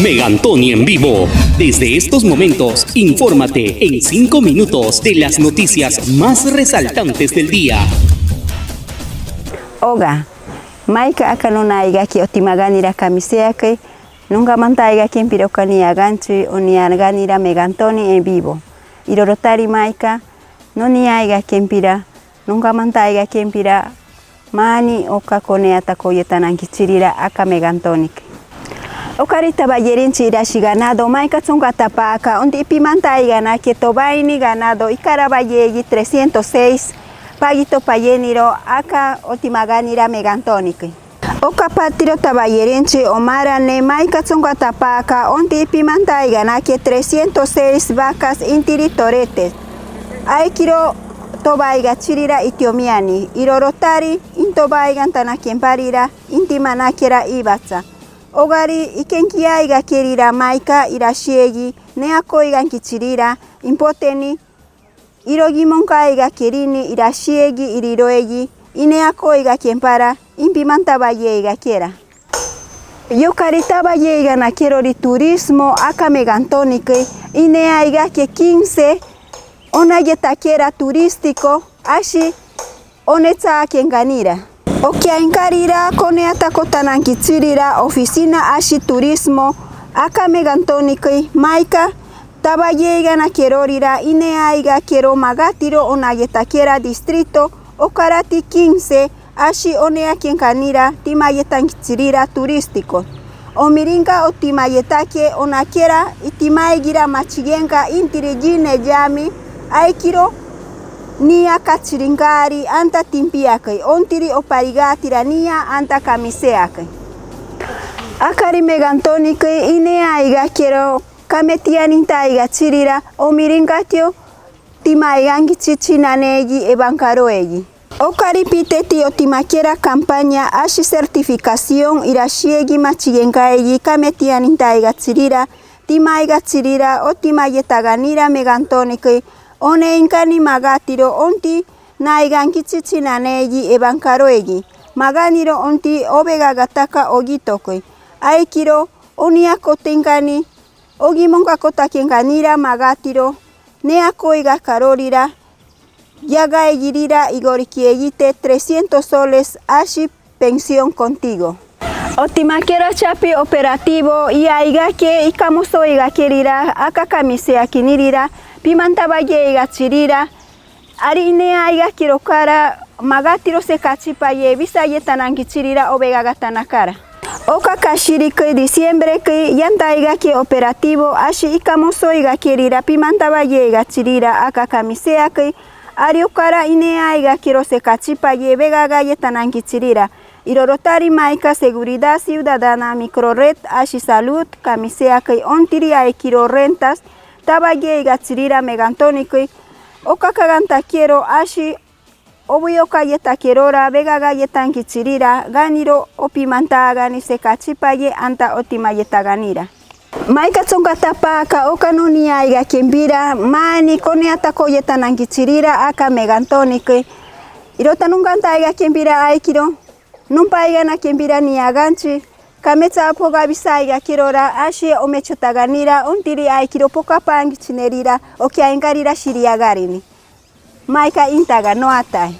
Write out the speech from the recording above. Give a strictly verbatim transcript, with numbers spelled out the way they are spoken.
Megantoni en vivo. Desde estos momentos, infórmate en cinco minutos de las noticias más resaltantes del día. Oga, maika aka nunaiga ke otimaganira kamiseakei, nunga mantaaiga kempira oka niaganchi o niaganira Megantoni en vivo. Irorotari maika nuniaiga kempira, nunga mantaaiga kempira, mani oka kone ata koyetanankichirira aka Megantonikei. Okari tabayerinchi irashi ganado, maika chunga tapaaka, onti ipi mantaigana ke tobaini ganado, ikarabayeyi trescientos seis, pagito payeniro aka otimaganira Megantonikei. Oka patiro tabayerinchi omarane, maika chunga tapaaka, onti ipi mantaigana ke trescientos seis vacas intiri toretes. Aikiro tobaiga chirira itiomiani, irorotari, intobaiga ntana kemparira, intima nakera ibatsa. Ogari ikenkiaiga kerira maika irashiegi, neakoiga nkichirira, impoteni, irogi monkaiga kerini irashiegi iriroegi, ineakoiga kempara, impi mantabayeiga kera. Yokari tabayeigana kerori turismo aka Megantonikei, ineaiga ke quince, ona yetakera turístico, ashi, one tsa kenganira. Okiainkarira kone ata kotanankichirira ofisina ashi turismo aka Megantonikei, maika tabayeigana kerorira, ineaiga kero magatiro ona yetakera distrito, okarati quince, ashi onea kenganira, tima yetankichirira turístico. Omiringa otima yetake ona kera itimaigira machigenga intiri gine yami, aikiro nia kachiringari anta timpiakei, ontiri oparigatira nia anta kamiseakei. Akari Megantonikei, ineaiga kero kametianintaiga chirira, omiringa tio timaiga nkichi chinaneegi ebankaroegi. Okari piteti otima kera campaña ashi certificación irashiegi machigengaegi kametianintaiga chirira, timaiga chirira, otima yetaganira Megantonikei, one inkani magatiro onti naiga nkichi chinaneegi ebankaroegi, maganiro onti obegagataka ogitokei, aikiro onia kotenkani, ogi monka kotakenganira magatiro, neakoiga karorira, yagaigirira igorikiegite trescientos soles ashi pensión contigo. Otima kera chapi operativo, iaiga ke ikamosoiga kerira aka kamiseakinirira, pi mantabayeiga chirira, ari ineaiga kero kara magatiro sekachipaye, bisa yetanankichirira obegagata nakara. Oka kashirikei diciembreki, yantaiga ke operativo ashi ikamosoiga kerira, pi mantabayeiga chirira aka kamiseakei, ari okara ineaiga kero sekachipaye, begaga yetanankichirira. Irorotari maika Seguridad Ciudadana, Microred ashi Salud, kamiseakei, ontiri aikiro rentas, tabayeiga chirira Megantonikei, oka kaganta kero ashi obuyoka yetakerora, begaga yetankichirira, ganiro opi mantaagani sekachipaye anta otima yetaganira. Maika chunga tapaaka oka nuniaiga kempira, mani kone ata koyetanankichirira aka Megantonikei. Irota nunga ntaiga kempira aikiro, numpaigana kempira niaganchi, kametsa poga bisaiga kerora, ashi omechotaganira, ontiri aikiro poka pangichinerira, okiainkarira shiriagarini. Maika intaga no atai.